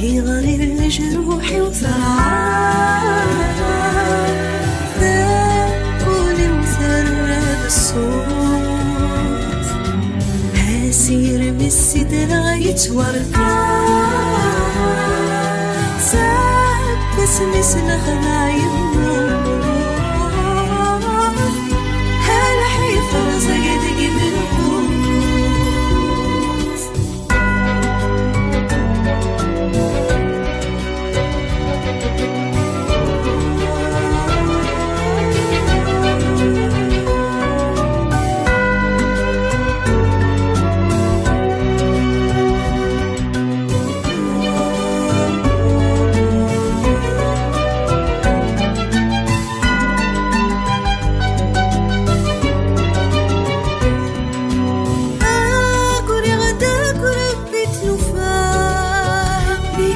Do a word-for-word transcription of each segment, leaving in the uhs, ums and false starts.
Iɣli lejruḥ-iw terɛad, tawwurt-iw terra-d ṣṣut. Asirem i sidreɣ yettwarkeḍ, seg wasmi s-nexdeɛ yemmut. Lḥif rẓag deg imenqus. Aguriɣ-d akk Rebbi tlufa, di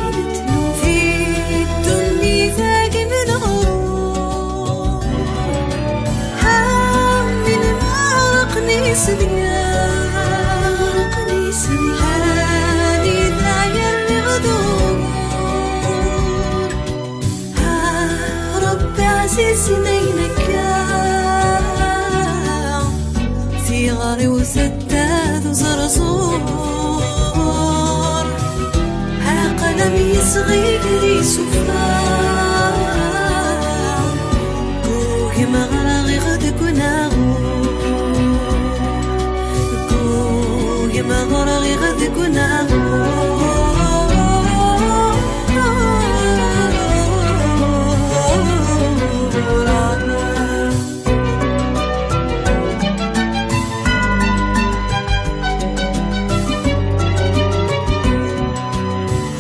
ddunit-agi menɣur. Amin meɛraqen isebgan, anida yerriɣ d ugur. Ah, Ṛebbi ɛzizen ayen akka, tiɣri-w tedda d uẓerẓur. Aql-am yesɣi gar isufar, ggugmeɣ ɣriɣ deg unaɣur. Ggugmeɣ ɣriɣ deg unaɣur.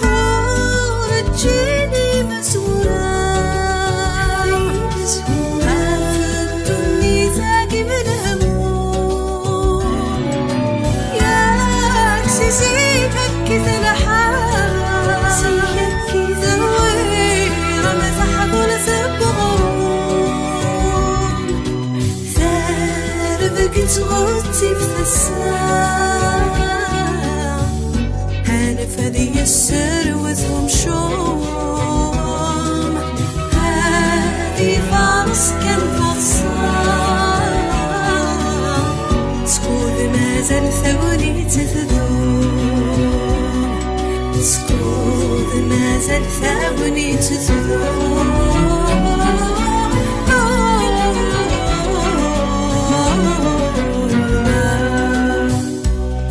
Ur ǧǧin imezwura ɣef ddunit-agi menhmum. Yak si zik akkit lḥal, terwir am teḥbult n uɣrum. Terbek teɣettib tasa, anef ad yesserwet umcum, ad ifaṛes kan taḍsa. Skud mazal tagnit tdum, skud mazal tagnit tdum.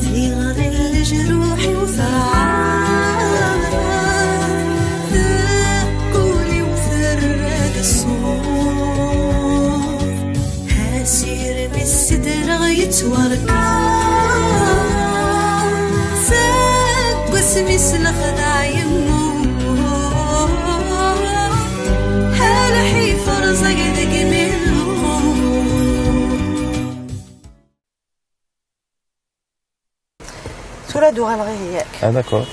Tiɣri n lejruḥ-iw terɛad, tewwurt-iw terra-d ṣṣut. Asirem i sidreɣ yettwarkeḍ, seg wasmi s-nexdeɛ yemmut. Lḥif rẓag deg imenqus. Tura ad uɣaleɣ ihi yak. Ah, d'accord.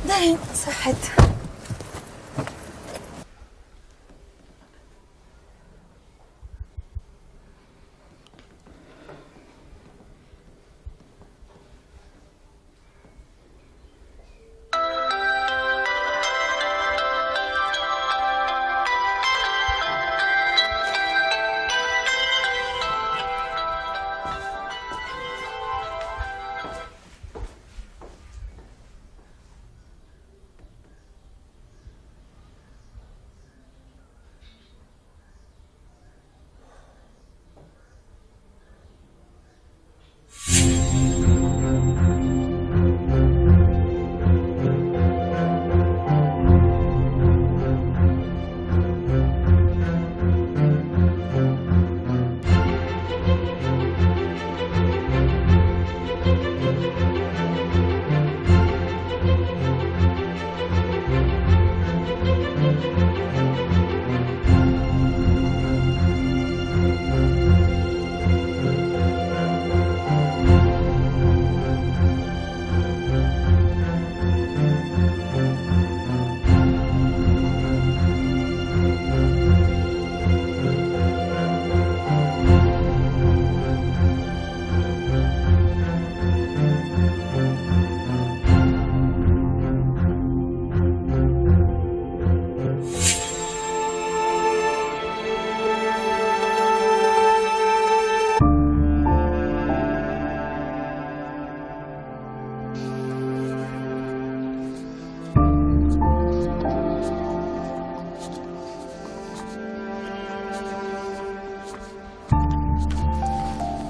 Dayen, ṣaḥḥit.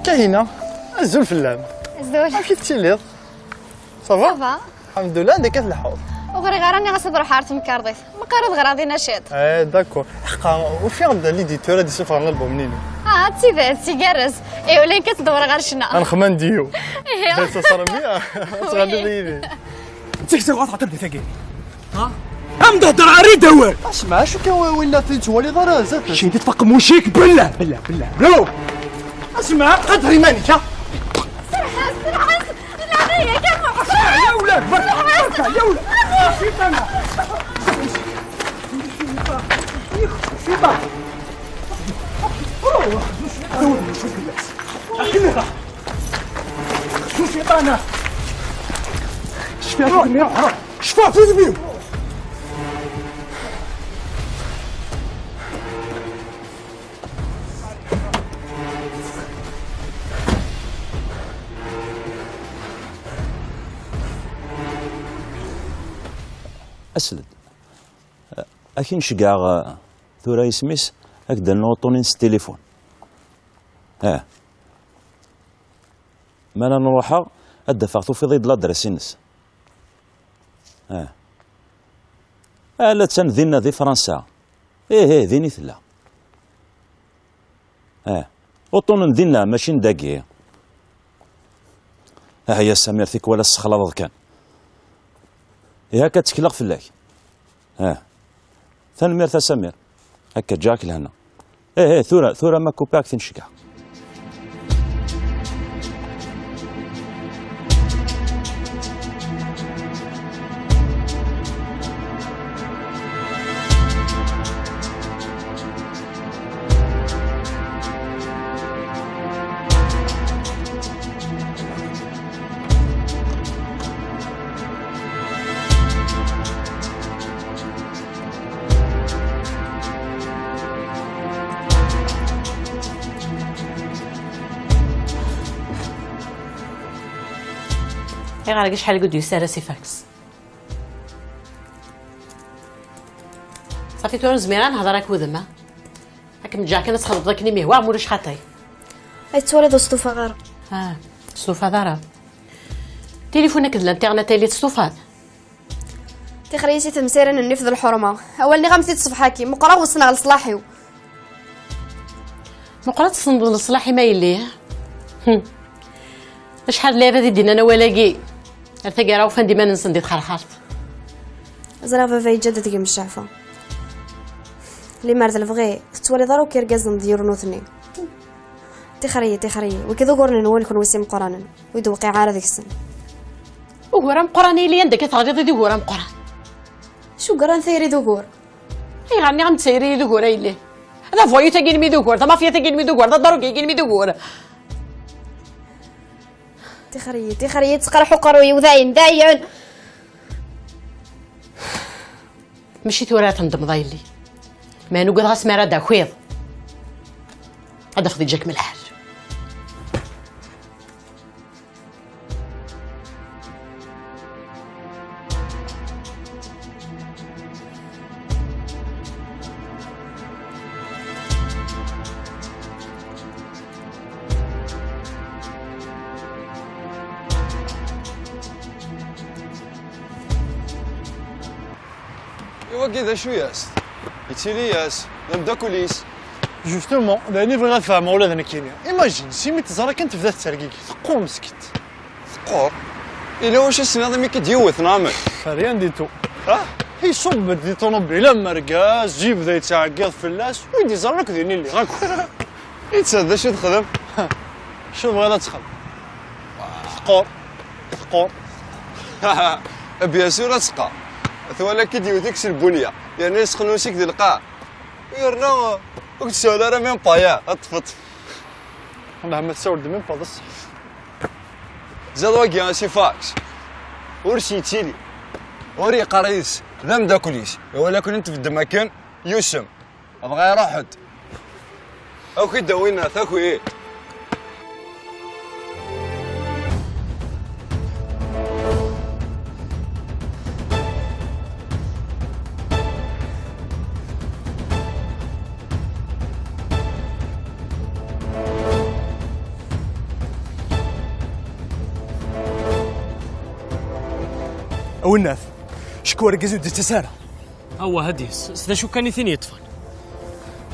Kahina, azul fell-am. Azul. Amek i tettiliḍ? Ça va? Ça va. Lḥemdulla, anda akka tleḥḥuḍ? Ur ɣriɣ ara, nniɣ-as ad ruḥeɣ ɣer temkarḍit. Meqqar ad ɣreɣ dinna ciṭ. Eh, d'accord. Ḥqa, ufiɣ-d l'éditeur ad d-isuffɣen l'album-nni. Ah, d tidet, igerrez. Eh, ula nekk ad t-dewreɣ ɣer ccna. Anxman diyu. Ihi. Bas asrami, tettɣenniḍ yid-i. Zik zik ɣaṭ ɣaṭ tagi. Ha? Am d-hedreɣ ar idawar. Asma, acu kan winna tettwaliḍ ara zdat? Cin tfaq mucik bella, bella, bella. Bro! Asma, qadr iman-ik, ha? Serḥ-as, serḥ-as. Leɛnaya-k, a Muḥ. Serḥ, ya wlad, berka, berka, ya wlad. Cciṭan. Cciṭan. Cciṭan. Cfiɣ-t udem-iw. Cfiɣ-t udem-iw. Asled. Ad k-in-ceggɛeɣ, eh, tura isem-is, ad k-d-rnuɣ uṭṭun-ines n tilifun. Ah. Mi ara n-ruḥeɣ, ad d-afeɣ tufiḍ-iyi-d l'adresse-ines. Ah. Ah, la-tt-an dinna di Fransa. Ih, ih, din i tella. Ah. Uṭṭunen dinna, mačči n dagi. Ah, ya Samir, tikwal ad tessexlaḍeḍ kan. Ihi akka ttekleɣ fell-ak. Ah. Tanemmirt a Samir. Akka, ǧǧiɣ-ak lehna. Eh, eh, tura, tura ma kupiɣ-ak tin ceggeɣ. Ayɣer acḥal i ur d-yusi ara si fax? Ṣafi tura ur zmireɣ ad nehḍer akked-m, a? Ad kem-ǧǧeɣ kan ad txedmeḍ akken i m-yehwa, ma ulac xaṭi. Ay tettwaliḍ ur stufaɣ ara. Ah, ur testufaḍ ara. Tilifun akked l'internet ay li testufaḍ? Tixer-iyi si temsirin nnif d lḥurma. Awal nniɣ-am-t-id ṣṣbeḥ-agi, meqqreɣ weṣṣneɣ leṣlaḥ-iw. Meqqreɣ tessneḍ leṣlaḥ-im a yelli. Hm. Acḥal d lɛibad i d-innan awal-agi. Ar taggara ufan-d iman-nsen di txerxart. Ẓriɣ baba yeǧǧa-d deg-m cceɛfa. Limer d lebɣi, tettwaliḍ ara akk irgazen d yirnuten-nni. Tixer-iyi, tixer-iyi. Wigi d uguren-nwen kenwi s imeqqranen. Ur d-tewqiɛ ara deg-sen. Ugur ameqqran a yelli, anda akka teɣliḍ i d ugur ameqqran? Acu yeggran tayri d ugur? Ayɣer nniɣ-am d tayri i d ugur a yelli? D avoyou-tagi-inem i d ugur, d amafya-tagi-inem i d ugur, d adarugi-agi-inem i d ugur. Tixer-iyi, tixer-iyi, tesqerḥ uqerruy-iw dayen, dayen. Mačči tura ara tendmeḍ a yelli. Meɛna ugadeɣ asmi ara d-takiḍ, ad d-tafeḍ yeǧǧa-kem lḥal. I wagi d acu-yas? Yettili-yas d ameddakel-is. Justement, d ayen i bɣiɣ ad fehmeɣ ula d nekkini. Imagine, si mi teẓra kan tebda tettergigi, teqqur meskint. Teqqur? Ila wacu i s-tenniḍ imi k-id-yewwet, neɣ amek? Rien du tout. Ah? Iṣubb-d di ṭunubil am urgaz, yebda yettɛeggiḍ fell-as, ur yi-d-yeẓri akk d ayen i lliɣ akk. Netta d acu texdem? Acu tebɣiḍ ad texdem? Teqqur. Teqqur. Bien sûr ad teqqur. Twala-k-id yiwet-ik s lbunya, yerna yesqennuc-ik di lqaɛ. Yerna ur k-tessawal ara même pas, ya, ad teṭṭfeḍ. Mehma tessawel-d même pas d ṣṣeḥ. Ziḍ wagi a si Fax. Ur s-yettili. Ur yeqqar yid-s. D ameddakel-is. Iwala-ken tbeddem akken, yusem. Dɣa iruḥ-d. Aki-d a winnat, aki. A winnat, cku argaz ur d-yettas ara. Awah, ad yes. S d acu kan i tin yeṭṭfen?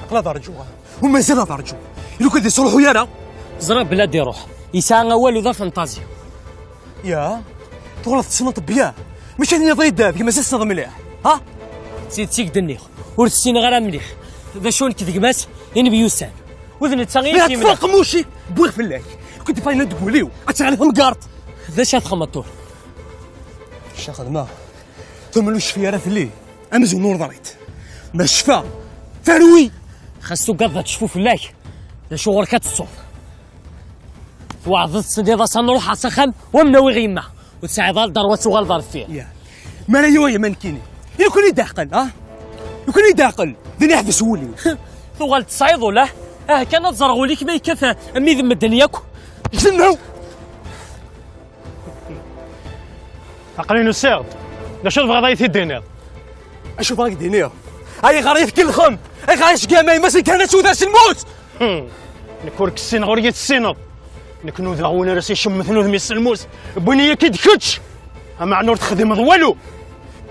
Aql ad rǧuɣ. U mazal ad rǧuɣ. Ilu kan d-yesruḥu ara. Ẓriɣ belli ad iruḥ. Yesɛa awal u d afantazi. Ya, tuɣaleḍ tessneḍ bya. Mačči ad nniḍ yedda, deg mazal tessneḍ mliḥ. Ha? D tidet i k-d-nniɣ. Ur tessineɣ ara mliḥ. D acu nekk d gma-s, i nemyussan. U d netta i la, tfaq muci, wwiɣ fell-ak. Kent fayen deg wul-iw, ad teɣli temgerḍt. D acu ad txedmeḍ tura? Acu xedmeɣ? Tumel ur cfi ara fell-i. Amzun ur ḍrit. Ma cfa, terwi. Xas tugadeḍ ad tecfu fell-ak, d acu ɣur-k ad tettuḍ? Tweɛdeḍ, tenniḍ-as ad nruḥ s axxam, u am-nawiɣ yemma. Ur tesɛiḍ ara ddar wa tuɣaleḍ ar deffir. Ya. Mi ara yuɣ yemma nekkini. Yuken-iyi-d aɛqel, ha? Yuken-iyi-d aɛqel. Din iḥbes wul-iw. Tuɣal tesɛiḍ ula? Ah, kan ad ẓreɣ ul-ik ma yekkat, ah, am wid n medden yakk. Jennew! Aql-in usiɣ-d. D acu tebɣiḍ ad iyi-t-id-tiniḍ? Acu bɣiɣ ad k-d-iniɣ? Ayɣer i tkellxem? Ayɣer i tgam ayemma-s kan ad tewwet s lmut? Hmm. Nekk ur k-ssineɣ, ur iyi-tessineḍ. Nekk nudaɣ win ara s-icemmten udem-is s lmus. Wwin-iyi-k-id kečč. Ameɛna ur texdimeḍ walu.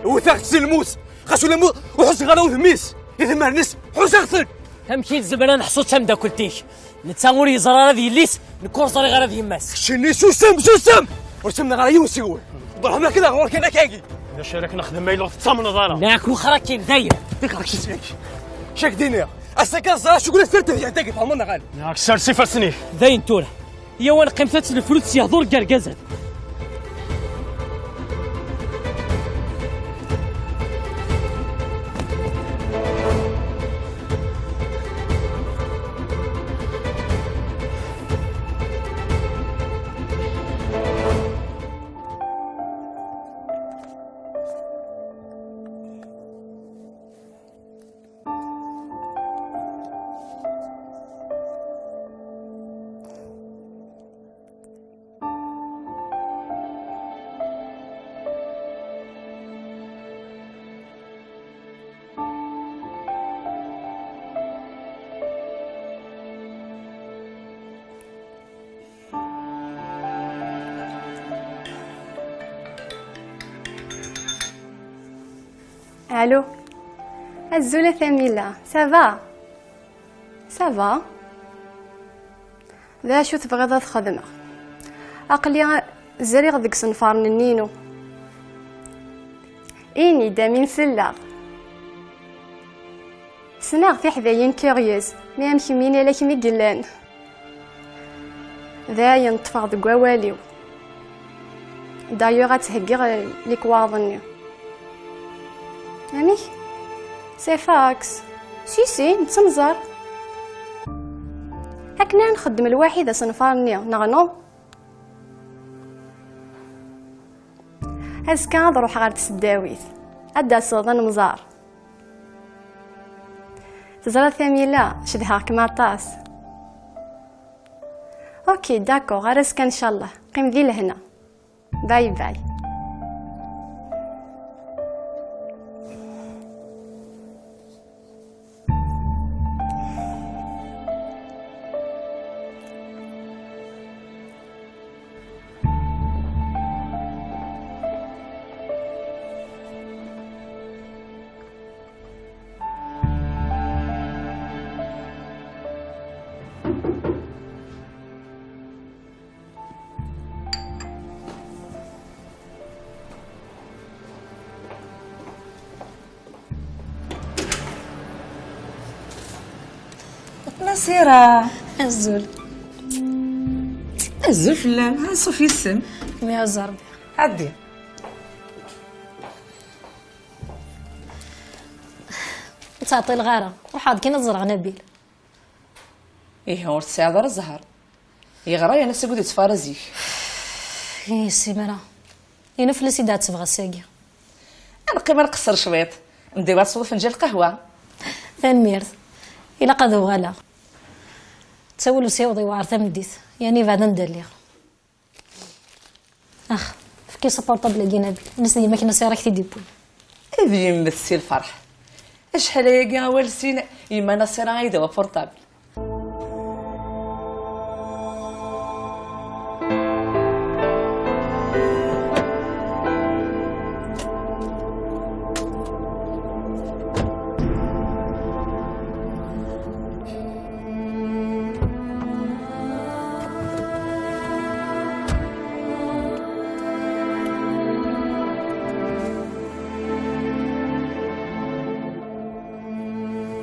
Wteɣ-tt s lmus. Xas ula mu-, ur ḥusseɣ ara udem-is. Idmaren-is ḥusseɣ-ten. Amek i nezmer ad neḥṣu d tameddakelt-ik? Netta ur yeẓri ara d yelli-s, nekk ur ẓriɣ ara d yemma-s. Keččini susem, susem! Ur ttamneɣ ara yiwen seg-wen. Ḍerhem akken ɣur-k ad ak-agi. D acu ara k-nexdem ma yella ur tettamneḍ ara? Neɣ wexxer akin, dayen. Ixer kečč seg-k. Cak dini. Ass-agi ad ẓreɣ acu gula tfert d yadagi tfehmeḍ neɣ ala? Neɣ ssers ifassen-ik. Dayen tura. Yaw ad neqqimet ad tt-nefru s yehdur n yergazen. Allô. Azul a Tamila, ça va? Ça va. D acu tebɣiḍ ad xedmeɣ? Aql-i zriɣ deg isenfaren-nni-inu. Ini-d amin selleɣ. Ssneɣ tiḥdayin curieuses, mais am kemmini ala kemm i yellan. Dayen, ṭṭfeɣ deg wawal-iw. D'ailleurs, ad theggiɣ, eh, likwaḍ-nni. Amek? C'est fax. Si, si, nettemẓer. Akken ara nxeddem lwaḥid asenfar-nni, neɣ non? Azekka ad ruḥeɣ ɣer tesdawit. Ad d-taseḍ, ad nemẓer. Teẓriḍ Tamila, cedhaɣ-kem aṭas. Ok, d'accord, ar azekka ncallah. Qqim di lehna. Bye bye. Nasira. Azul. Azul fell-am. Ansuf yes-m. Mi ɛuzz Rebbi. Ɛeddi. Ur ttɛeṭṭileɣ ara. Ruḥeɣ-d kan ad ẓreɣ Nabil. Ihi ur tesɛiḍ ara zzher. Yeɣra yerna ass-agi ur d-yetteffeɣ ara zik. Ih, simra. Inu fell-as i d-ɛettbeɣ ass-agi. Ad neqqim ad nqeṣṣer cwiṭ. Ndiwa ad tesweḍ afenǧal n lqahwa. Tanemmirt. Ilaq ad uɣaleɣ. Ttawil usiweḍ yewɛer tameddit, yani beɛd anda lliɣ. Ax, efk-as aportable-agi i Nabil. Ini-as d yemma-k Nasira i k-t-id-yewwin. Ad yemmet si lferḥ. Acḥal ayagi awal sin, yemma Nasira ay d awa portable.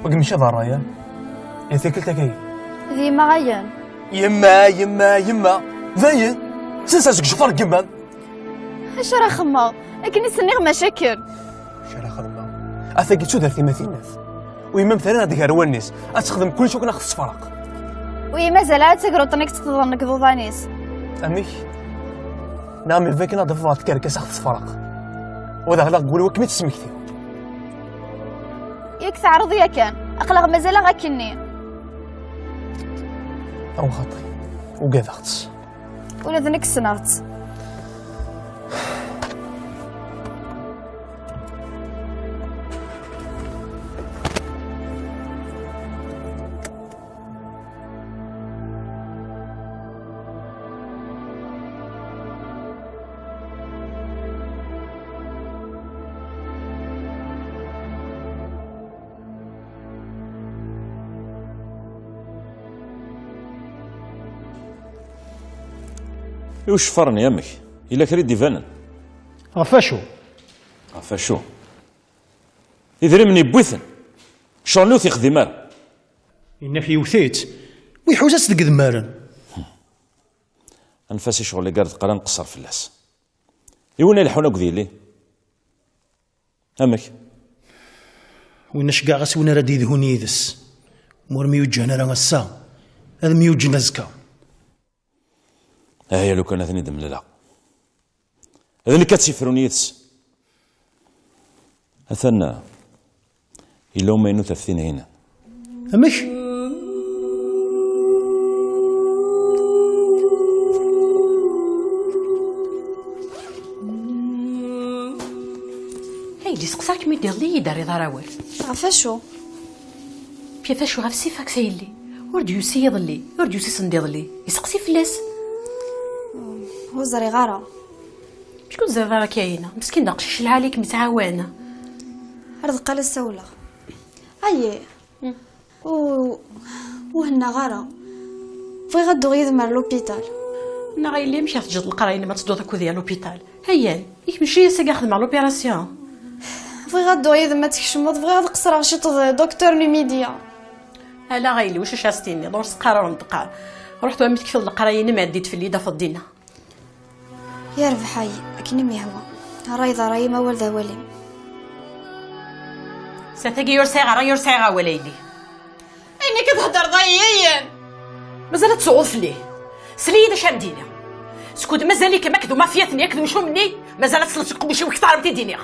Deg mcaḍ ṛṛay-a, i tikkelt akka-yi. D yemma ayen. Yemma, yemma, yemma. Dayen, tensa seg jfar n yemma-m. Acu ara xemmeɣ? Akken i s-nniɣ macakken. Acu ara xedmeɣ? Atagi d tudert i ma tinnat. U yemma-m terra ad d-gar wallen-is, ad texdem kullec akken ad ɣ-tessefreq. U yemma mazal ara d tagruṭ-nni i yettqeḍren deg iḍudan-is. Amek? Neɣ mi bɣiɣ kan ad d-afeɣ ɣer tkerkas ad ɣ-tessefreq. U ad aɣ-laɣ deg wul-iw akken i tt-smektiɣ. Yak teɛreḍ yakan, aql-aɣ mazal-aɣ akkenni. Aw xaṭi, ugadeɣ-tt. Ula d nekk ssneɣ-tt. I uceffar-nni, amek? Yella kra i d-ibanen? Ɣef acu? Ɣef acu? Idrimen yewwi-ten. Ccɣel-nni ur t-yexdim ara. Innaf yewwet-itt, u iḥuza-tt deg idmaren. Anef-as i ccɣel-agi ar d-qqar ad nqeṣṣer fell-as. I win ara ileḥḥun akked yelli? Amek? Win aceggeɛ ɣas win ara d-yedhun yid-s. Ma ur myuǧǧhen ara ass-a, ad myuǧǧhen azekka. Ahya lukan ad ten-id-mlaleɣ. D nekk ad tt-ifrun yid-s. Atan yella umaynut ɣef Tinhinan. Amek? Hey, yesseqsa-kem-id iḍelli, ur yi-d-terriḍ ara awal. Ɣef acu? Ɣef acu? Ɣef Sifaks a yelli. Ur d-yusi iḍelli, ur d-yusi send iḍelli. Yesseqsi fell-as. Ur ẓriɣ ara. Amek ur teẓriḍ ara Kahina? Meskin d aqcic lɛali i kem-yettɛawan. Ar d qqal ad sawleɣ. Ayi. Ur, ur hennaɣ ara. Bɣiɣ ad dduɣ yid-m ar l'hôpital. Neɣ a yelli, amek ara teǧǧeḍ leqraya-inem ad tedduḍ akked-i ar l'hôpital? Hayyan, yak mačči ass-agi ara xedmeɣ l'opération. Bɣiɣ ad dduɣ yid-m ad tkecmeḍ, bɣiɣ ad qeṣṣreɣ ciṭ d docteur Numidia. Ala a yelli, wacu ara s-tiniḍ, ur s-qqar, ur n-d-qqar. Ruḥ tura mi tekfiḍ leqraya-inem, ɛeddi-d fell-i, d afeḍ dinna. Yerbeḥ ay, akken i m-yehwa. Ṛṛay d ṛṛay-im, awal d awal-im. Sa tagi ur sɛiɣ ṛṛay, ur sɛiɣ awal a yelli. Ayen akka thedreḍ ay ayen! Mazal ad tsuɣeḍ fell-i? Sel-iyi-d acu ara m-d-iniɣ. Skud mazal-ikem akked umafyat-nni, akked umcum-nni, mazal ad tesleḍ seg uqemmuc-iw kter n t-id-iniɣ.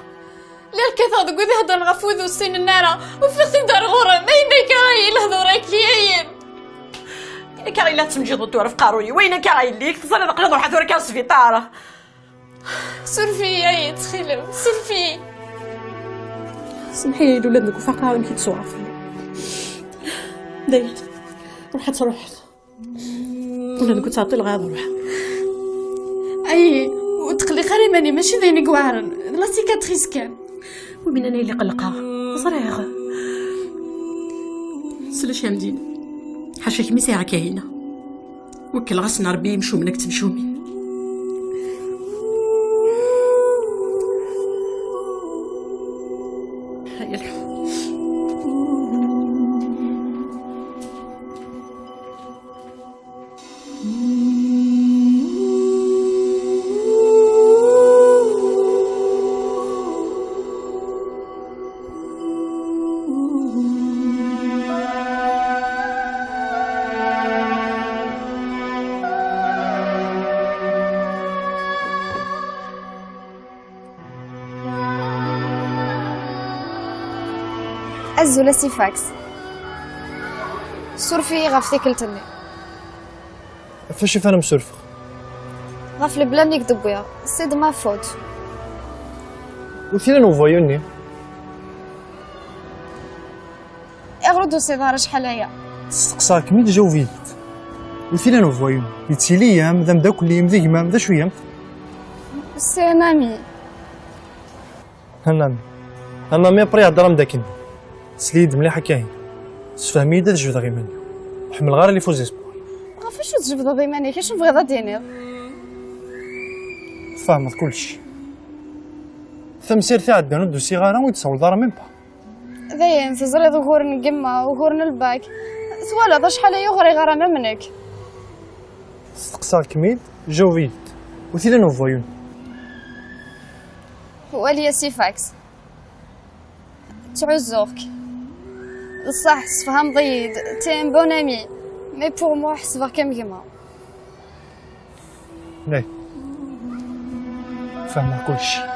Lliɣ kkateɣ deg wid iheddren ɣef wid ur ssinen ara, ufiɣ-t-id ar ɣur-m, ayen akka ay lehdur-agi, ayen! Ayen akka ay la tettmejjideḍ tura ɣef uqerruy-iw, ayen akka ay lliɣ, teẓriḍ aql-i ruḥeɣ tura kan sbiṭar. Suref-iyi, ay, ttxil-m, suref-iyi. Semḥ-iyi, ula d nekk ur faqeɣ ara amek i d-tsuɣeḍ fell-i. Dayen, ruḥ ad truḥeḍ. Ula d nekk ur ttɛeṭṭileɣ ara ad ruḥeɣ. Ay, ur tqelliq ara iman-im, mačči d ayen i iweɛren, d la cicatrice kan. Wi min ana yelli qellqeɣ? Ẓriɣ. Sel a Camdin. Ḥaca kemm i sɛiɣ Kahina. Wekkleɣ-asen Rebbi imcumen akked temcumin. Aya lḥu. Azul a Sifax. Suref-iyi ɣef tikkelt-nni. Ɣef wacu ara m-surfeɣ? Ɣef lebla-nni i k-d-wwiɣ, c'est de ma faute. Wi t-ilan uvayu-nni? Iɣer ur d-tusiḍ ara acḥal aya? Steqsaɣ-kem-id, jaweb-iyi-d. Wi t-ilan uvayu-nni? Yettili-yam, d ameddakel-im, d gma-m, d acu-yam? C'est un ami. Un ami. Un ami, après, ihedder-am-d akken. Sel-iyi-d mliḥ a Kahina. Sefhem-iyi-d ad jebdeɣ iman-iw. Ur ḥemmleɣ ara les faux espoirs. Ɣef acu tjebdeḍ iman-ik? Acu tebɣiḍ ad d-tiniḍ? Tfehmeḍ kullec. Tamsirt iɛeddan ur d-usiɣ ara, ur d-tsawleḍ ara même pas. Dayen, teẓriḍ uguren n yemma, uguren n lbak. Twalaḍ acḥal ay uɣriɣ ara mamnek. Steqsaɣ-kem-id, jaweb-iyi-d. Ur t-ilan uvoyun. Wali-as i fax. Ttɛuzzuɣ-k. D ṣṣeḥ, tessefhameḍ-iyi-d. T'es un bon ami. Mais pour moi, ḥesbeɣ-k am gma. Nay. Fehmeɣ kullec.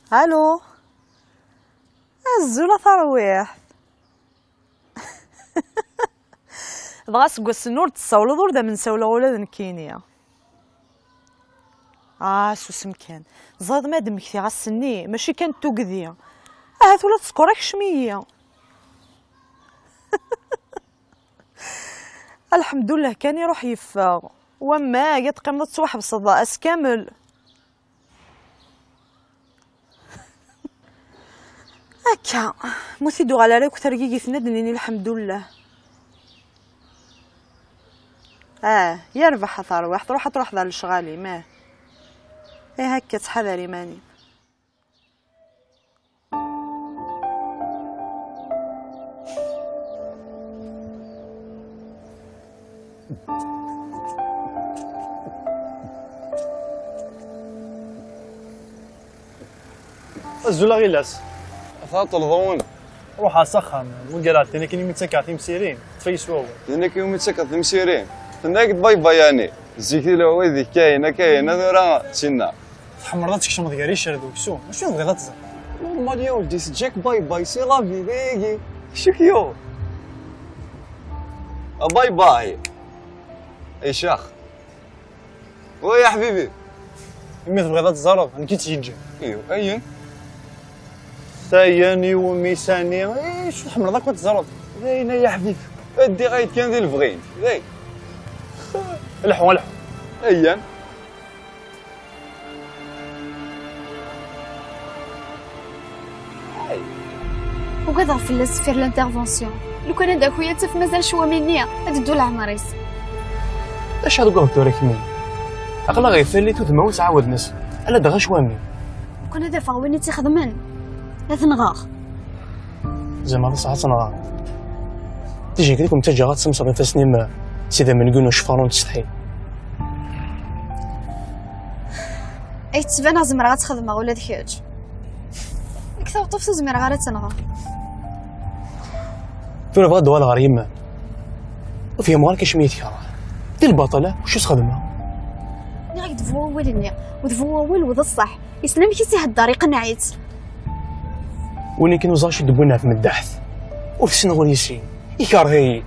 Allô. Azul a tarwiḥt. Dɣa seg wass-nni ur d-tsawleḍ, ur d am-nsawleɣ ula d nekkini. Ah, susem kan. Ẓriḍ ma d-mmektiɣ ass-nni, mačči kan d tugdi. Ahat ula d sskeṛ ikcem-iyi. Alḥemdullah kan iruḥ yeffeɣ. Wamma ad teqqimeḍ ad tettwaḥebseḍ ass kamel. Akka, ma ur t-id-uɣal ara akk tergigit-nni ad d-nini lḥemdullah. Ah, yerbeḥ a tarwiḥt, ruḥ ad truḥeḍ ar lecɣal-im, ah. Ih akka, ttḥadar iman-im. Azul a Ɣilas. Ata ṭelḍun. Ruḥ s axxam, mugger-aɣ-d, tin akken imi ttakeɣ timsirin, teṭṭef-iyi s wawal. Tin akken imi ttakeɣ timsirin, tenna-yak-d bay bay yani. Zik di lehwa ideg kayen, a kayen, a tura d tinna. Tḥemmleḍ ad tkecmeḍ gar icer d uksum, acu tebɣiḍ ad teẓreḍ? Normal ya weldi, teǧǧa-k bay bay, c'est la vie, dayagi. Acu k-yuɣ? A bay bay. Ay cax. Wa ya ḥbibi. Imi tebɣiḍ ad teẓreḍ, nekk i tt-yeǧǧan. Iyo, ayen. Tayen iwumi sani, eh, acu tḥemmleḍ akk ad teẓreḍ? D ayen ay aḥbib. Ddiɣ-ay-d kan di lebɣi-ines. D ayen. Lḥu, lḥu. Ayen. Ugadeɣ fell-as deffir l'intervention. Lukan ad d-taki ad taf mazal ccwami-nni ad ddu leɛmer-is. D acu ara tugadeḍ tura kemmi? Aql-aɣ di tallit udmawen ttɛawden-as. Ala dɣa ccwami. Lukan ad afeɣ win i tt-ixedmen, ad t-nɣeɣ. Zeɛma d ṣṣeḥ ad tt-nɣeɣ? Tijjak-ik ur ttaǧǧaɣ ad temseḍ ifassen-im s idammen n yiwen uceffer ur nettsetḥi. Ay d-tban-aɣ zemreɣ ad tt-xedmeɣ ula d kečč. Deg taweṭṭuft ur zmireɣ ara ad tt-nɣeɣ. Tura bɣiɣ ad d-uɣaleɣ ɣer yemma. Ur fhimeɣ ara acimi i yi-tkerheḍ. Di lbaṭel, eh? Wacu s-xedmeɣ? Nniɣ-ak-d bu wawal-nni, u d bu wawal u d ṣṣeḥ. Yessen amek i s-ihedder, iqenneɛ-itt. Win akken ur ẓriɣ acu d-wwin ɣer tmeddaḥt. Ur t-ssneɣ ur yessin. Ikerh-iyi.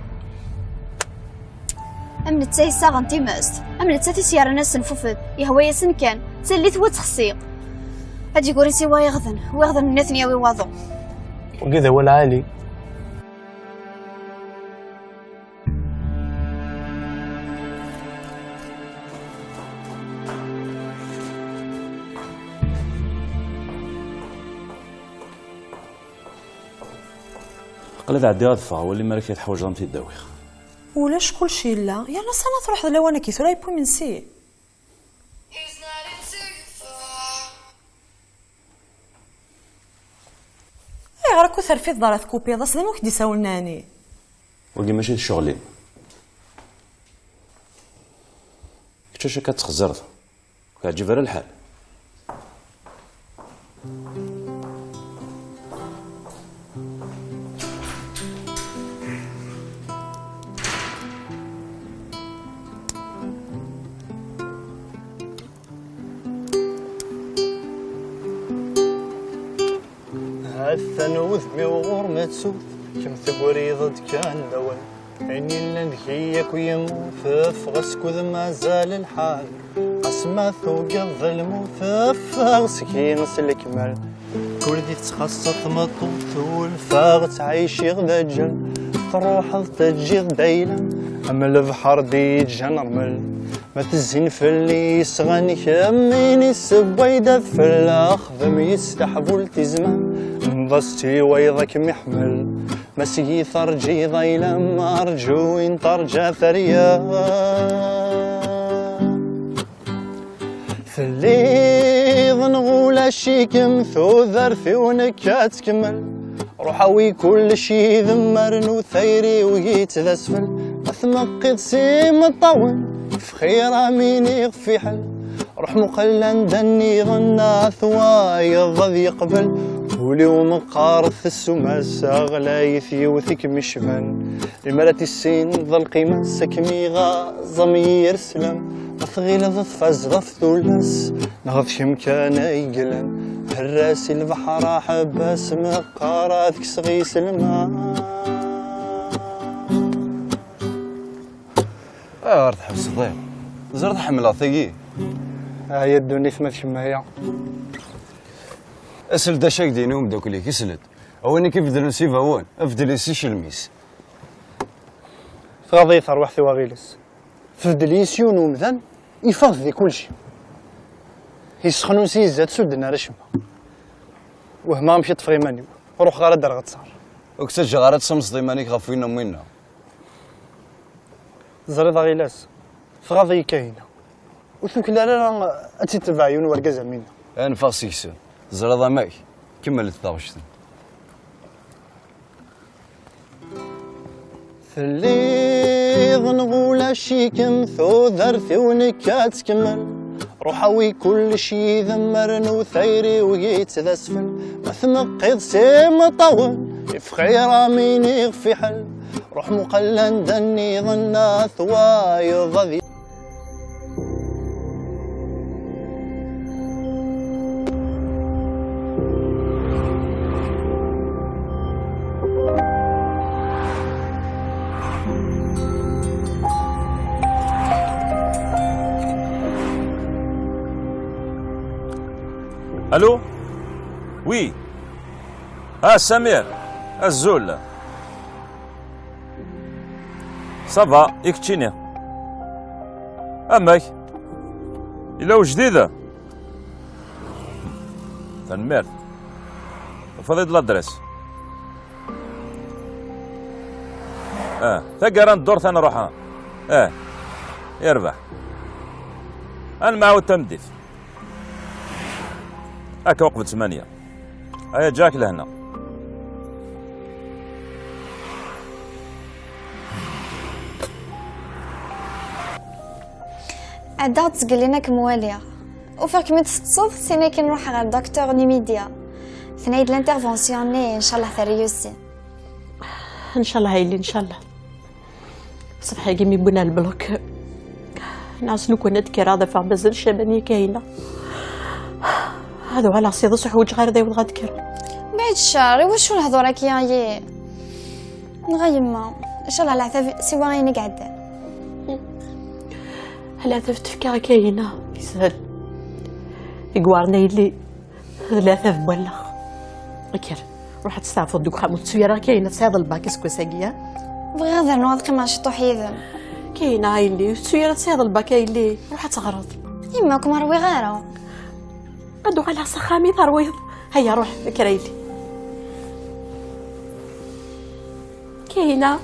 Am netta yessaɣen timest, am nettat i s-yerran asenfufed, yehwa-yasen kan, d tallit wa ttxessi. Ad d-yegri si wa iɣden, wa iɣden nniḍen yawi waḍu. Wagi d awal ɛali. Aql-i ad ɛeddiɣ ad ffɣeɣ, wali ma ara k-teḥwajeḍ ad m-t-id-awiɣ. Ulac, kullec yella. Yerna sani ad truḥeḍ lawan-agi, tura yewwi imensi. Is not into you for. Ku terfiḍ ḍara tkupiḍ-as, d anwa k-d-isawlen ɛni? Wagi mačči d ccɣel-im. Kečč acu akka txezreḍ? Ur k-yeɛǧib ara lḥal? Atan wudem-iw ɣur-m ad tewt, kemm tegriḍ-d kan d awal. Ayen yellan deg-i akk yemmut, ffeɣ skud mazal lḥal. Asma tugiḍ d lmut, ffeɣ seg-i s lekmal. Kul di tettxaṣṣa tmeṭṭut, ulfeɣ ttɛiciɣ d aǧel. Truḥeḍ teǧǧiḍ-d ayla-m, am lebḥer d-yeǧǧan rrmel. Ma tezzin fell-i yesɣan kemm, ini sewway-d adfel, axdem yis taḥbult izman, mḍa s-tiwayeḍ ad kem-iḥmel. Ma seg-i terǧiḍ ayla-m, rǧu win terǧa terya. Telliḍ neɣ ulac-ikem, tudert-iw nekk ad tkemmel. Ruḥ awi kullec yid-m, rnu tayri-w yit d asfel. Ma tmeqqiḍ s imeṭṭawen, fxir am iniɣ fiḥel. Ruḥ muqel anda nniḍen, at wayeḍ ad yeqbel. Ul-iw meqqret ssuma-s, ɣlayet yiwet i kem-icban. Imi ara tissineḍ lqima-s, ad kem-iɣaẓ am yir sslam. Ma tɣileḍ tfazeḍ ɣef tullas, neɣ d kemm kan ay yellan. Herr-as i lebḥer aḥebbas, meqqar ad kkseɣ iselman. Ayɣer tḥebseḍ iḍ? Ẓriɣ ḥemmleɣ tagi. Aya ddunit ma d kemm aya. Sel-d acu ak-d-yini umeddakel-ik, sel-d. A win i k-ibeddlen s ibawen, beddel-it s icelmi-s. Tɣaḍ-iyi terwiḥt-iw a Ɣiles. Tbeddel yis yiwen umdan, iffeɣ-d di kulci. Yessexnunes-iyi zdat, ur d-nni ara acemma. Wehmeɣ amek i ṭṭfeɣ iman-iw. Ruḥeɣ ara d-rreɣ ttaṛ. Ur k-ttaǧǧaɣ ara ad tsamseḍ iman-ik ɣef winna am winna. Teẓriḍ a Ɣilas, tɣaḍ-iyi Kahina. Ur tuklal ara ad tt-itbeɛ yiwen wergaz am winna. Anef-aɣ seg-sen. Teẓriḍ amek? Kemmlet taɣect-nni. Telliḍ neɣ ulac-ikem, tudert-iw nekk ad tkemmel. Ruḥ awi kullec yid-m, rnu tayri-w yit d asfel. Ma tmeqqiḍ s imeṭṭawen, ifxir am iniɣ fiḥel. Ruḥ muqel anda nniḍen, at wayeḍ ad Allô ? Oui. Ah, Samir. Azul. Ça va, i keččini? Amek? Yella ujdid? Tanemmirt. Tufiḍ-id l'adresse? Ah, taggara n ddurt ad nruḥ, ah. Ah, yerbeḥ. Ad nemɛawed tameddit. Akka uqbel ttmanya. Aya ǧǧiɣ-ak lehna. Ɛeddaɣ-d zgelli ad kem-waliɣ. Ufiɣ-kem-id teṭṭseḍ, sin akin ruḥeɣ ɣer docteur n imidya. Tenna-yi-d l'intervention-nni, ncallah terra réussi. Ncallah a yelli, ncallah. Ṣṣbeḥ-agi mi wwin ar lblok, nɛas lukan ad d-kkreɣ ad afeɣ mazal Caban i Kahina. Ad uɣaleɣ s iḍes, ur ḥwaǧeɣ ara ad awdeɣ ad d-kkreɣ. Mbeɛd ccer, iwacu lehdur-agi, ayi? Neɣ a yemma, ncallah leɛtab siwa ayen i iɛeddan. Leɛtab tefka Kahina, yeshel. I iweɛren a yelli, d leɛtab n wallaɣ. Kker, ruḥ ad testeɛfuḍ deg uxxam, ur tettu ara Kahina tesɛiḍ lbak aseggas-agi, ha? Bɣiɣ ad rnuɣ ad qqimeɣ ciṭuḥ yid-m. Kahina a yelli, ur tettu ara tesɛiḍ lbak a yelli, ruḥ ad teɣreḍ. Yemma, ur kem-rwiɣ ara. Ad uɣaleɣ s axxam i terwiḍ. Haya, ruḥ, kker a yelli. Kahina.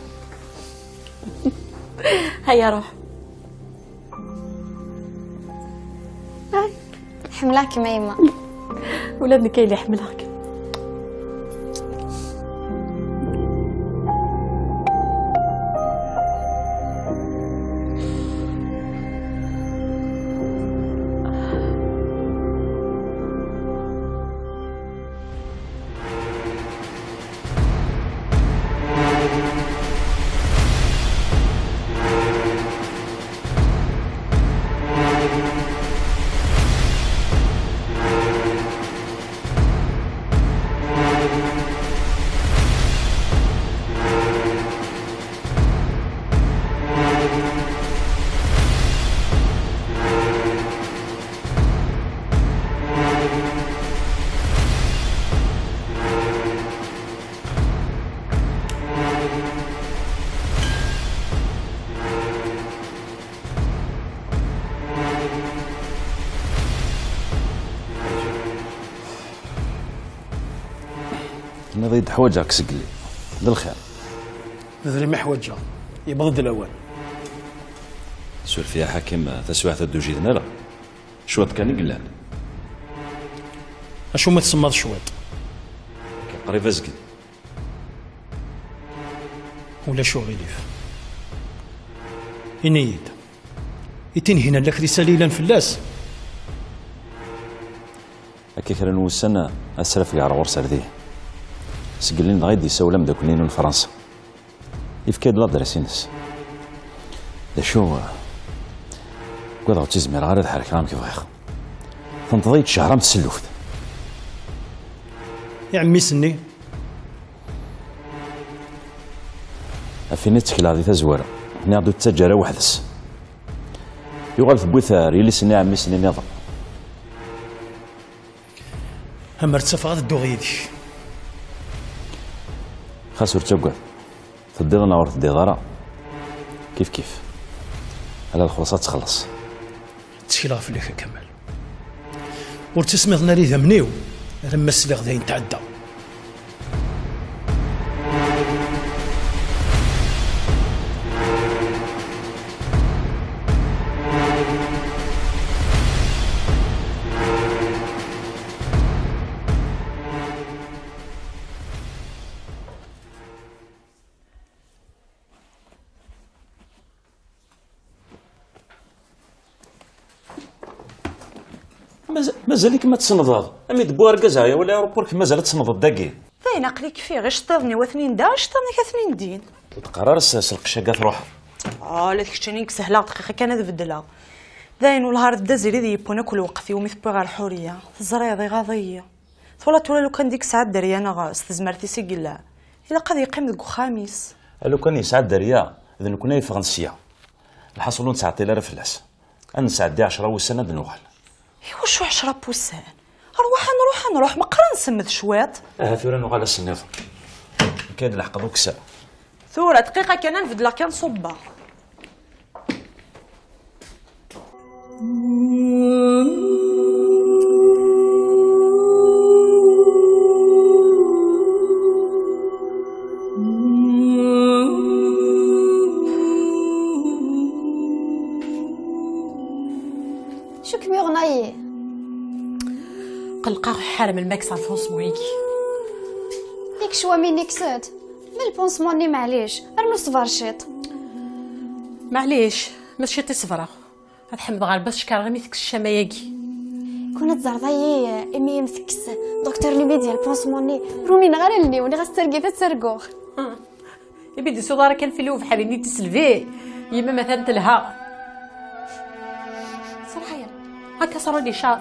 Haya, ruḥ. Ay. Ḥemmleɣ-kem a yemma. Ula d nekk a yelli ḥemmleɣ-kem. Ḥwaǧeɣ-k seg-li. D lxir. D lxir mi ḥwaǧeɣ. Yewweḍ-d lawan. Suref-iyi a Ḥakim, taswiɛt ur d-ujiden ara. Cwiṭ kan i yellan. Acu ma tsemmaḍ cwiṭ? Qrib azgen. Ulac uɣilif. Ini-yi-d. I Tinhinan lak risala yellan fell-as? Akka kra n wussan, asrafeg ar ɣur-s ar dihin. Seg lin dɣa i d-yessawel ameddakel-inu n Fransa. Yefka-d ladres-ines. D acu, ugadeɣ ur tt-izmireɣ ara ad ḥerkeɣ amek bɣiɣ. Tenṭeḍ-iyi-d ccehra am tselluft. I ɛemmi-s-nni? Ɣef ini ttekleɣ di tazwara. Nniɣ-d ur ttaǧǧa ara weḥd-s. Yuɣal tewwi-t ar yelli-s-nni ɛemmi-s-nni nniḍen. Amer ttafeɣ ad dduɣ yid-k. Xas ur ttaggad. Teddiḍ neɣ ur teddiḍ ara. Kif kif. Ala lxuṣ ad txelleṣ. Ttekleɣ fell-ak a Kamal. Ur ttismiḍen ara idammen-iw, alamma sliɣ d ayen tɛedda. Maz-, mazal-ikem ad tsenḍeḍ. Am i d-wwi urgaz-a, ya wala aeroport, kemm mazal ad tsenḍeḍ dagi. Dayen, aql-i kfiɣ, iceṭṭiḍen-iw atnin da, iceṭṭiḍen-ik atnin din. Ur d-qqar ara s, s lqecc-agi ad truḥeḍ. Ah, la d keččini i yesehleɣ, dqiqa kan ad beddleɣ. Dayen, wellah ar d aziri d yewwin akk lweqt-iw mi tewwi ɣer Ḥuriya. Teẓriḍ, iɣaḍ-iyi. Twalaḍ tura lukan d i yesɛa dderya neɣ s tezmert-is i yella, ilaq ad yeqqim deg uxxam-is. A lukan yesɛa dderya, d nekkni ay yeffɣen sya. Lḥaṣul ur nettɛeṭṭil ara fell-as. Ad nesɛeddi ɛecra wussan ad d-nuɣal. Iwacu ɛecra n wussan? Rwaḥ ad nruḥ, ad nruḥ, meqqar ad nsemmed cwiṭ. Aha tura nuɣal ass nniḍen. Nekk ad leḥqeɣ ukessar. Tura, dqiqa kan, ad nbeddleɣ kan ṣubba. Acu kem-yuɣen ayi? Qelqeɣ ḥar melmi ad kkseɣ lpunsmu-agi. Yak ccwami-nni kkes-d. Ma lpunsmu-nni, maɛlic, rnu ṣber ciṭ. Maɛlic, ma d ciṭ i ṣebreɣ. Ad ḥemdeɣ Rebbi ad cekkreɣ imi tekkes ccama-agi. Kun ad teẓreḍ ayi, imi i m-tekkes docteur Limidi lpunsmu-nni, ur umineɣ ara allen-iw, nniɣ-as d targit ad targuɣ. Imi d-isuḍ ara kan fili ubeḥri-nni d tiselbi, yemma ma-t-an telha. Ṣerḥaya, akka ṣrun icaḍ.